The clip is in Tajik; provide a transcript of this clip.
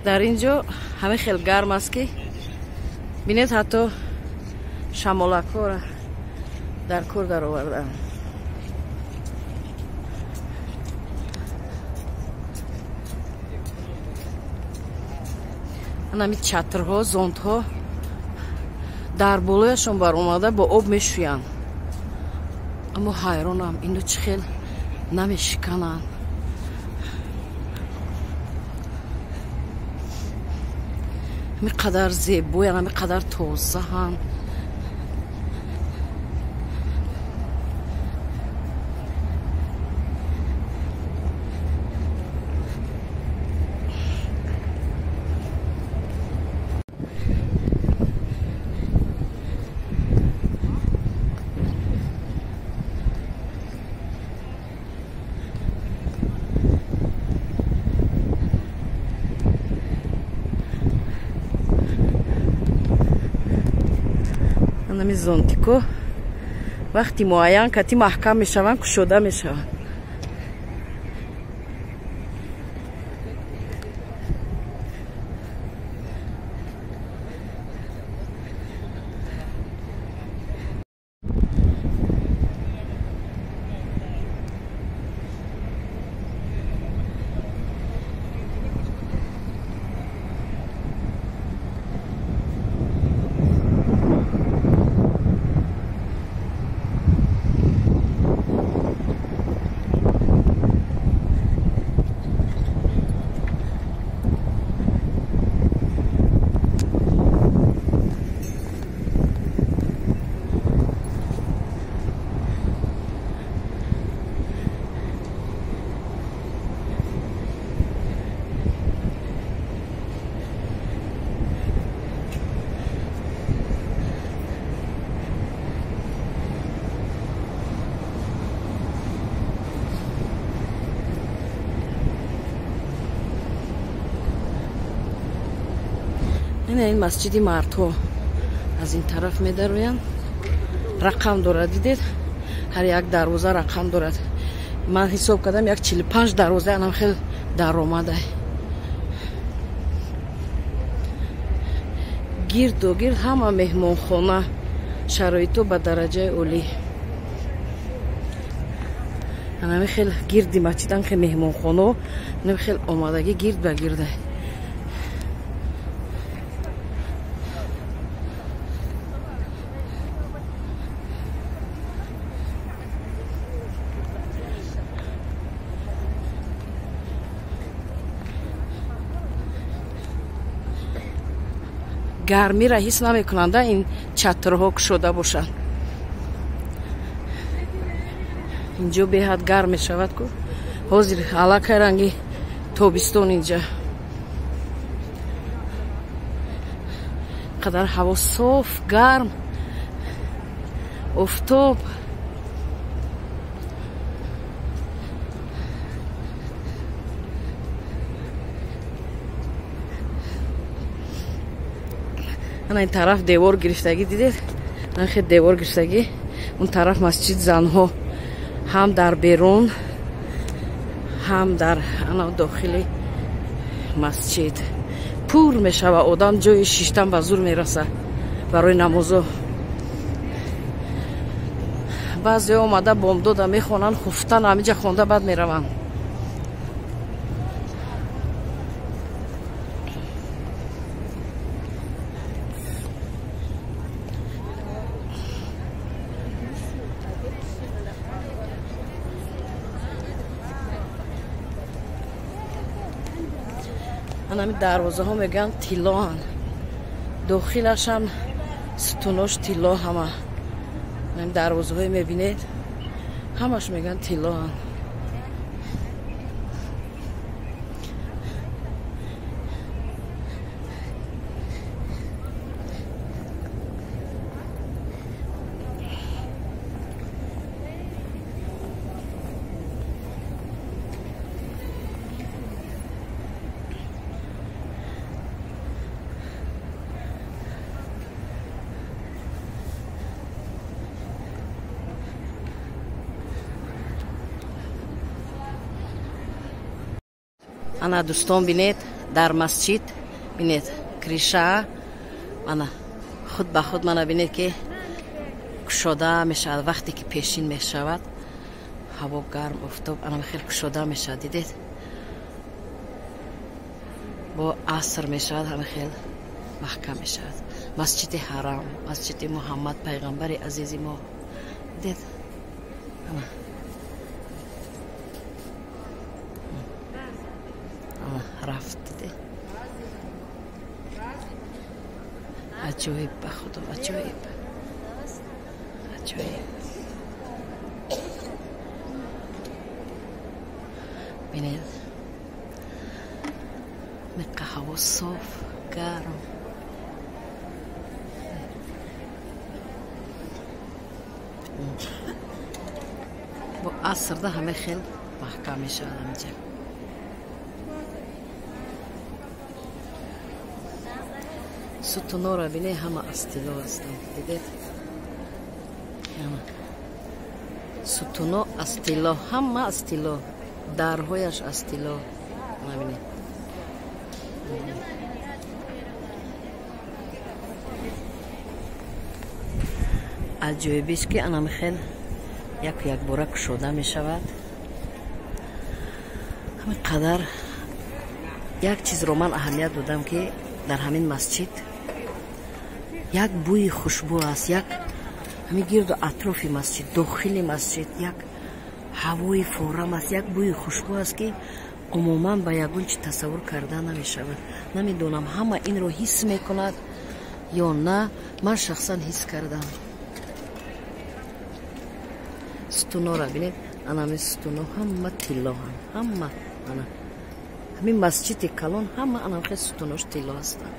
Дар ин ҷо ҳама хел гарм аст, ки бинед, ҳатто шамолакҳоро дар кор даровардаанд. Анами чатрҳо, зонтҳо дар болояшон баромада бо об мешӯянд. Аммо ҳайронам, ино чӣ хел намешикананд. Ҳами қадар зебоянд, ҳами қадар тозаанд. Анами зонтико вақти муайян кати маҳкам мешаванд, кушода мешаванд. Ин масҷиди мардҳо аз ин тараф медароянд. Рақам дорад, дидед? Ҳар як дарвоза рақам дорад. Ман ҳисоб кардам, як 45 дарвоза анам хел даромада. Гирду гирд ҳама меҳмонхона, шароито ба дараҷаи олӣ. Анами хел гирди масҷидан хел меҳмонхоно, анами хел омадагӣ гирд ба гирда. Гармиро ҳис намекунанда ин чатрҳо кушода бошанд. Инҷо беҳад гарм мешавад ку. Ҳозир аллакай ранги тобистон инҷа. Қадар ҳаво соф, гарм, офтоб. Ана ин тараф девор гирифтагӣ, дидед? Ана хел девор гирифтагӣ. Он тараф масҷид занҳо ҳам дар берун, ҳам дар ана дохили масҷид. Пур мешава одам, ҷои шиштан ба зур мераса барои намозо. Баъзеҳо омада бомдода мехонанд, хуфтан ҳаминҷа хонда баъд мераванд. Анами дарвозаҳо мегӯянд тиллоанд. Дохилашам сутунош тилло ҳама. Анами дарвозаҳое мебинед, ҳамаш мегӯянд тиллоанд. Ана дӯстон, бинед, Дар масҷид бинед, криша мана худ ба худ, мана бинед, ки кушода мешавад. Вақте ки пешин мешавад, ҳаво гарм, офтоб, ана хел кушода мешавад. Дидед, бо аср мешавад, ҳама хел маҳкам мешавад. Масҷиди ҳарам, масҷиди Муҳаммад пайғамбари азизи мо. Дидед, ана рафт. Дидед, аҷоиб, ба худо, аҷоиб, аҷоиб. Бинед, меқа ҳаво соф, гарм. Бо асрда ҳама хел маҳкам мешавад ҳаминҷа. Сутунора бине, ҳама аз тилло ҳастанд. Дидед, сутуно аз тилло, ҳама аз тилло, дарҳояш аз тилло. Бинед, аҷоибиш ки анам хел яку якбора кушода мешавад. Ҳамин қадар як чизро ман аҳамият додам, ки дар ҳамин масҷид як бӯи хушбӯ аст, як ҳамин гирду атрофи масҷид, дохили масҷид як ҳавои форам аст, як бӯи хушбӯ аст, ки умуман ба ягон чи тасаввур карда намешавад. Намедонам, ҳама инро ҳис мекунад ё на, ман шахсан ҳис кардам. Сутунора бинед, ана ҳамин сутуно ҳама тиллоҳанд, ҳама. Ана ҳамин масҷиди калон ҳама анамхел сутунош тилло ҳастанд.